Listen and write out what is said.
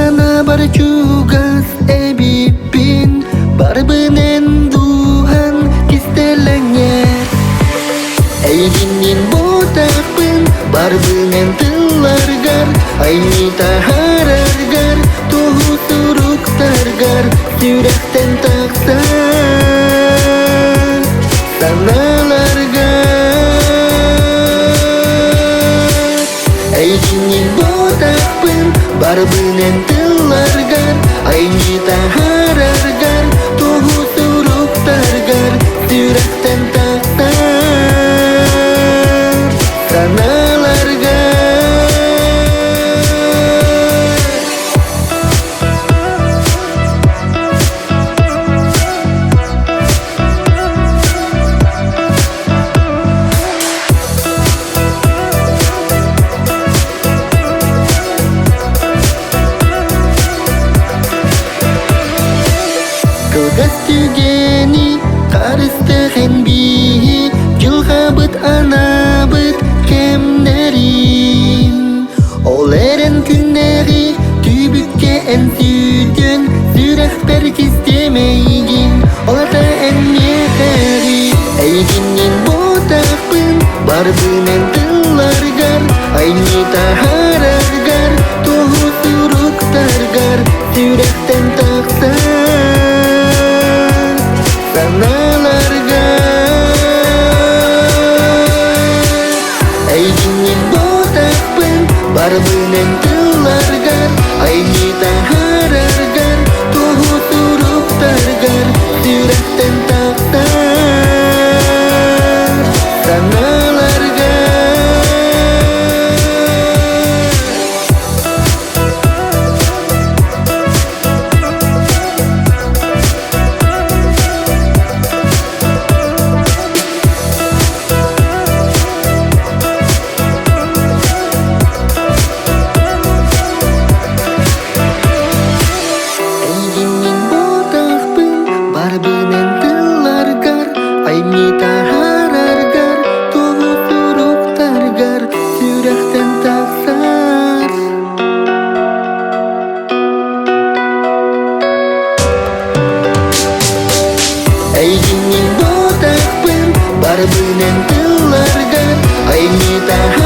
Санаабар чугас эбиппин, барыбын эн дууһан кистэлэҥэр. Эйигинниин буотахпын, барыбын эн тылларгар, айыы таһаараргар, туһу суруктаргар сүрэхтэн тахсар санааларгар. Эйигинниин буотахпын, барыбын эн тылларгар, айыы таһаараргар, туһу суруктаргар сүрэхтэн тахсар санааларгар. Кылгас түгэни харыстыһын биһи дьылҕабыт анаабыт кэмнэрин. Ол эрэн күннээҕи түбүккэ эн сүтүн сүрэхпэр кистиэмэйгин, ол ата эн миэхэҕи эйигиннин буотахпын, барбын эн тылларгар, айньы таһаараргар, туһу суруктаргар сүрэхтэн тахсар санааларгар. Эйигиннин буотахпын, барбын эн тылларгар, айньы таһаараргар, туһу суруктаргар сүрэхтэн тахсар санааларгар. Эйигиннин буотахпын, барбын эн тылларгар, айымньы таһаараргар, туһу суруктаргар сүрэхтэн тахсар. Эйигиннин буотахпын, барбын эн тылларгар, айымньы таһаараргар.